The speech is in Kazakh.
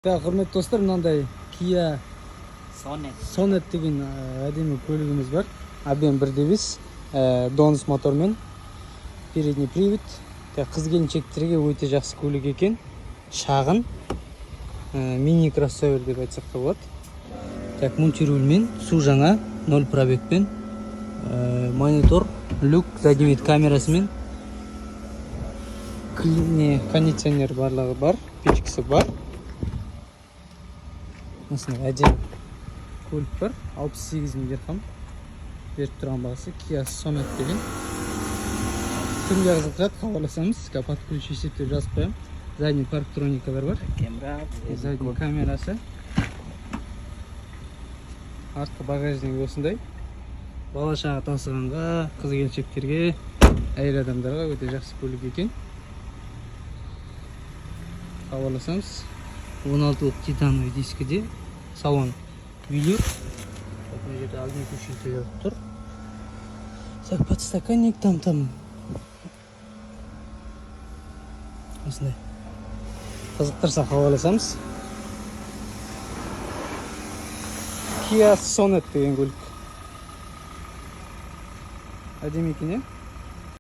Так, құрметті достар, мынандай Kia Sonet. Sonet деген әдемі көлігіміз бар. Объем 1.5, донус мотормен, передний привод. Так, қыз келіншектерге өте жақсы көлік екен. Шағын, мини кроссовер деп айтсақ та болады. Так, мультирульмен, су жаңа, 0 пробегпен, монитор, люк, задний вид камерасымен, не, кондиционер барлығы бар, печкасы бар. Осындай әдемі көлік бар, 68 мың дирхам беріп тұрған бағасы. Kia Sonet деген. Кімге қызықтырады, хабарласамыз. Қазір под ключ есептеп жазып қоямын. Задний парктроникалар бар. Камера. Задний камерасы. Артқы багажнигі осындай. Бала шаға тасығанға, қыз келіншектерге, әйел адамдарға өте жақсы көлік екен. Хабарласамыз. 16-лық титановый дискіде, салон велюр. Так, мына жерде огнетушитель тұр. Так, подстаканник там. Осындай. Қызықтырса, хабарласамыз. Kia Sonet деген көлік. Әдемі екен, иә?